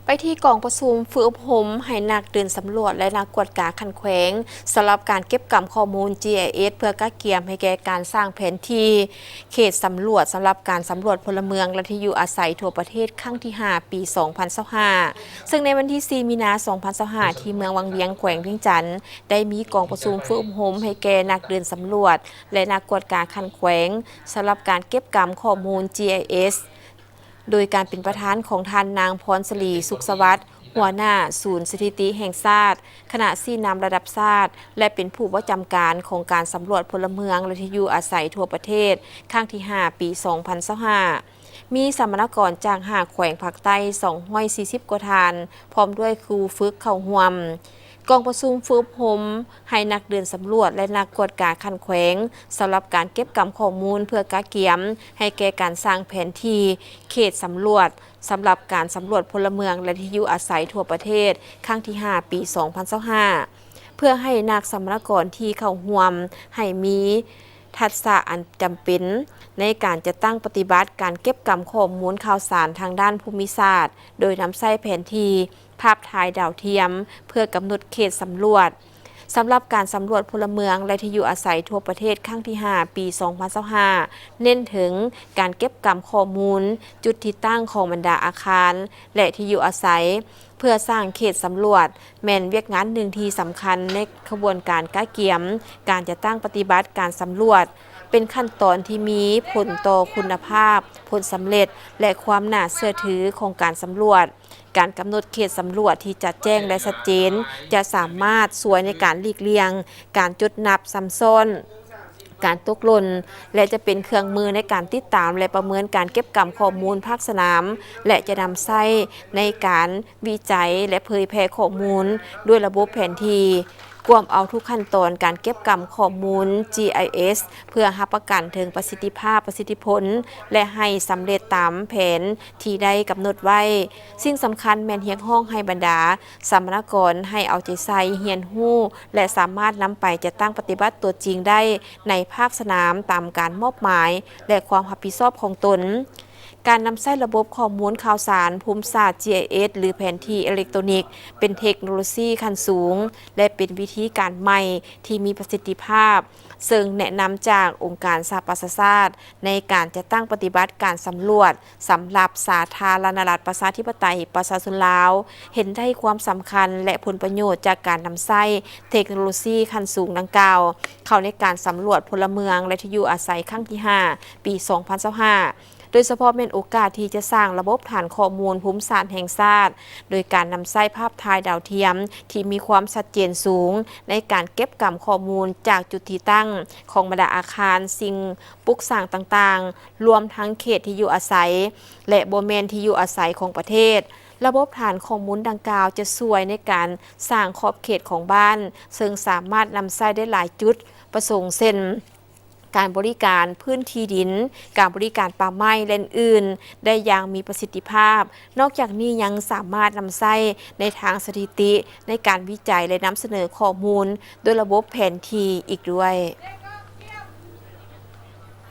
ໄປທີ່ກອງປະຊຸມຝຶກອົບຮົມໃຫ້ນັກເດີນສຳຫຼວດ ແລະ ນັກກວດກາຂັ້ນແຂວງ ສຳລັບການເກັບກຳຂໍ້ມູນ GIS ເພື່ອກະກຽມໃຫ້ແກ່ການສ້າງແຜນທີ່ເຂດສຳຫຼວດ ສຳລັບການສຳຫຼວດພົນລະເມືອງ ແລະ ທີ່ຢູ່ອາໄສທົ່ວປະເທດ ຄັ້ງທີຫ້າ ປີສອງພັນຊາວຫ້າ ເຊິ່ງໃນວັນທີສີ່ ມີນາ ສອງພັນຊາວຫ້າ ທີ່ເມືອງວັງວຽງ ແຂວງວຽງຈັນ ໄດ້ມີກອງປະຊຸມຝຶກອົບຮົມໃຫ້ແກ່ນັກເດີນສຳຫຼວດ ແລະ ນັກກວດກາຂັ້ນແຂວງ ສຳລັບການເກັບກຳຂໍ້ມູນ GIS ໂດຍການເປັນປະທານຂອງທ່ານນາງ ພອນສະຫຼີ ສຸກສະຫວັດ ຫົວໜ້າສູນສະຖິຕິແຫ່ງຊາດ, ຄະນະຊີ້ນຳລະດັບຊາດ ແລະ ເປັນຜູ້ປະຈຳການຂອງການສຳຫຼວດພົນລະເມືອງ ແລະ ທີ່ຢູ່ອາໄສທົ່ວປະເທດ ຄັ້ງທີຫ້າ ປີສອງພັນຊາວຫ້າ ມີສຳມະນາກອນຈາກຫ້າແຂວງພາກໃຕ້ ສອງຮ້ອຍສີ່ສິບກວ່າທ່ານ ພ້ອມດ້ວຍຄູຝຶກເຂົ້າຮ່ວມ. ກອງປະຊຸມຝຶກອົບຮົມໃຫ້ນັກເດີນສຳຫຼວດ ແລະ ນັກກວດກາຂັ້ນແຂວງ ສຳລັບການເກັບກຳຂໍ້ມູນເພື່ອກະກຽມໃຫ້ແກ່ການສ້າງແຜນທີ່ເຂດສຳຫຼວດ ສຳລັບການສຳຫຼວດພົນລະເມືອງ ແລະ ທີ່ຢູ່ອາໄສທົ່ວປະເທດ ຄັ້ງທີຫ້າ ປີສອງພັນຊາວຫ້າ ເພື່ອໃຫ້ນັກສຳມະນາກອນທີ່ເຂົ້າຮ່ວມໃຫ້ມີທັກສະອັນຈຳເປັນໃນການຈັດຕັ້ງປະຕິບັດການເກັບກຳຂໍ້ມູນຂ່າວສານທາງດ້ານພູມິສາດ ໂດຍນຳໃຊ້ແຜນທີ່ ພາບຖ່າຍດາວທຽມ ເພື່ອກຳນົດເຂດສຳຫຼວດ. ສຳລັບການສຳຫຼວດພົນລະເມືອງ ແລະ ທີ່ຢູ່ອາໄສທົ່ວປະເທດ ຄັ້ງທີຫ້າ ປີສອງພັນຊາວຫ້າ ເນັ້ນເຖິງການເກັບກຳຂໍ້ມູນຈຸດທີ່ຕັ້ງຂອງບັນດາອາຄານ ແລະ ທີ່ຢູ່ອາໄສ ເພື່ອສ້າງເຂດສຳຫຼວດ ແມ່ນວຽກງານໜຶ່ງທີ່ສຳຄັນໃນຂະບວນການກະກຽມການຈັດຕັ້ງປະຕິບັດການສຳຫຼວດ, ເປັນຂັ້ນຕອນທີ່ມີຜົນຕໍ່ຄຸນນະພາບ, ຜົນສຳເລັດ ແລະ ຄວາມໜ້າເຊື່ອຖືຂອງການສຳຫຼວດ. ການກຳນົດເຂດສຳຫຼວດທີ່ຈະແຈ້ງ ແລະ ຊັດເຈນ ຈະສາມາດຊ່ວຍໃນການຫຼີກລ່ຽງການຈົດນັບຊ້ຳຊ້ອນ, ການຕົກຫຼົ່ນ ແລະ ຈະເປັນເຄື່ອງມືໃນການຕິດຕາມ ແລະ ປະເມີນການເກັບກຳຂໍ້ມູນພາກສະໜາມ ແລະ ຈະນຳໃຊ້ໃນການວິໄຈ ແລະ ເຜີຍແຜ່ຂໍ້ມູນດ້ວຍລະບົບແຜນທີ່ ກວມເອົາທຸກຂັ້ນຕອນການເກັບກຳຂໍ້ມູນ GIS ເພື່ອຮັບປະກັນເຖິງປະສິດທິພາບ, ປະສິດທິຜົນ ແລະ ໃຫ້ສຳເລັດຕາມແຜນທີ່ໄດ້ກຳນົດໄວ້. ສິ່ງສຳຄັນແມ່ນຮຽກຮ້ອງໃຫ້ບັນດາສຳມະນາກອນໃຫ້ເອົາໃຈໃສ່, ຮຽນຮູ້ ແລະ ສາມາດນຳໄປຈັດຕັ້ງປະຕິບັດຕົວຈິງໄດ້ໃນພາກສະໜາມຕາມການມອບໝາຍ ແລະ ຄວາມຮັບຜິດຊອບຂອງຕົນ. ການນຳໃຊ້ລະບົບຂໍ້ມູນຂ່າວສານພູມສາດ GIS ຫຼື ແຜນທີ່ເອເລັກໂຕນິກ ເປັນເທັກໂນໂລຊີຂັ້ນສູງ ແລະ ເປັນວິທີການໃໝ່ທີ່ມີປະສິດທິພາບ, ເຊິ່ງແນະນຳຈາກອົງການສະຫະປະຊາຊາດໃນການຈັດຕັ້ງປະຕິບັດການສຳຫຼວດ ສຳລັບສາທາລະນະລັດ ປະຊາທິປະໄຕ ປະຊາຊົນລາວ ເຫັນໄດ້ຄວາມສຳຄັນ ແລະ ຜົນປະໂຫຍດຈາກການນຳໃຊ້ເທັກໂນໂລຊີຂັ້ນສູງດັ່ງກ່າວ ເຂົ້າໃນການສຳຫຼວດພົນລະເມືອງ ແລະ ທີ່ຢູ່ອາໄສຄັ້ງທີຫ້າ ປີສອງພັນຊາວຫ້າ ໂດຍສະເພາະແມ່ນໂອກາດທີ່ຈະສ້າງລະບົບຖານຂໍ້ມູນພູມສາດແຫ່ງຊາດ ໂດຍການນຳໃຊ້ພາບຖ່າຍດາວທຽມທີ່ມີຄວາມຊັດເຈນສູງ ໃນການເກັບກຳຂໍ້ມູນຈາກຈຸດທີ່ຕັ້ງຂອງບັນດາອາຄານ, ສິ່ງປຸກສ້າງຕ່າງໆ, ລວມທັງເຂດທີ່ຢູ່ອາໄສ ແລະ ບໍ່ແມ່ນທີ່ຢູ່ອາໄສຂອງປະເທດ. ລະບົບຖານຂໍ້ມູນດັ່ງກ່າວຈະຊ່ວຍໃນການສ້າງຂອບເຂດຂອງບ້ານ, ເຊິ່ງສາມາດນຳໃຊ້ໄດ້ຫຼາຍຈຸດປະສົງ ເຊັ່ນ ການບໍລິການພື້ນທີ່ດິນ, ການບໍລິການປ່າໄມ້ ແລະ ອື່ນໆ ໄດ້ຢ່າງມີປະສິດທິພາບ. ນອກຈາກນີ້ຍັງສາມາດນຳໃຊ້ໃນທາງສະຖິຕິ ໃນການວິໄຈ ແລະ ນຳສະເໜີຂໍ້ມູນດ້ວຍລະບົບແຜນທີ່ອີກດ້ວຍ.